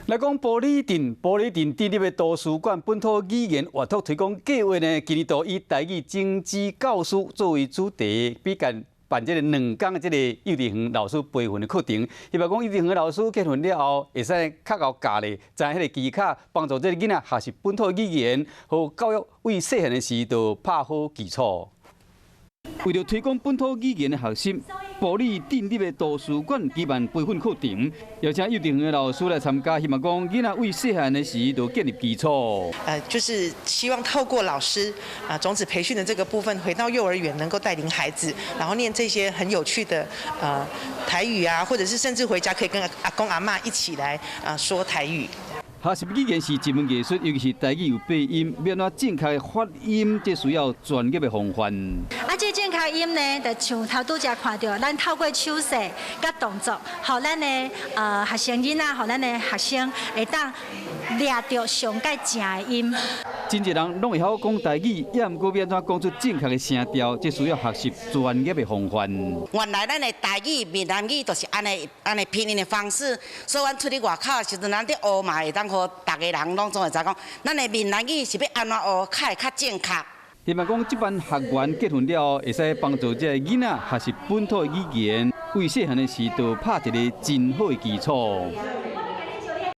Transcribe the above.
來講埔里鎮，埔里鎮鎮立的圖書館本土語言活脫推廣計劃呢，今年度以台語種子教師作為主題，比較辦這个2工的這个幼稚園老師培訓的課程，希望講幼稚園的老師結訓了後，會使較𠢕教咧，知彼个技巧，幫助這个囡仔學習本土語言和教育，為細漢的時就拍好基礎。為著推廣本土語言的學習，埔里鎮立的圖書館舉辦培訓課程，邀請幼稚園的老師來參加，希望講囡仔為細漢的時就建立基礎。就是希望透過老師啊種子培訓的這個部分，回到幼兒園能夠帶領孩子，然後念這些很有趣的台語啊，或者是甚至回家可以跟阿公阿嬤一起來啊說台語。學習語言是一門藝術，尤其是台語有八音，欲按怎正確的發音，這需要專業的方法。啊，這正確音呢，就像頭拄才看著，咱透過手勢佮動作，予咱的學生囡仔，予咱的學生會當掠著上蓋正的音。真濟人攏會曉講台語，也毋過欲按怎講出正確的聲調，這需要學習專業的方法。原來咱的台語、閩南語就是按呢按呢拼音的方式，所以阮出去外口的時陣，咱佇學嘛會當予逐个人攏總會知講，咱的閩南語是欲按怎學較會較正確。希望講這班學員結訓了後，會使幫助這个囡仔學習本土語言，為細漢的時就拍一个真好的基礎。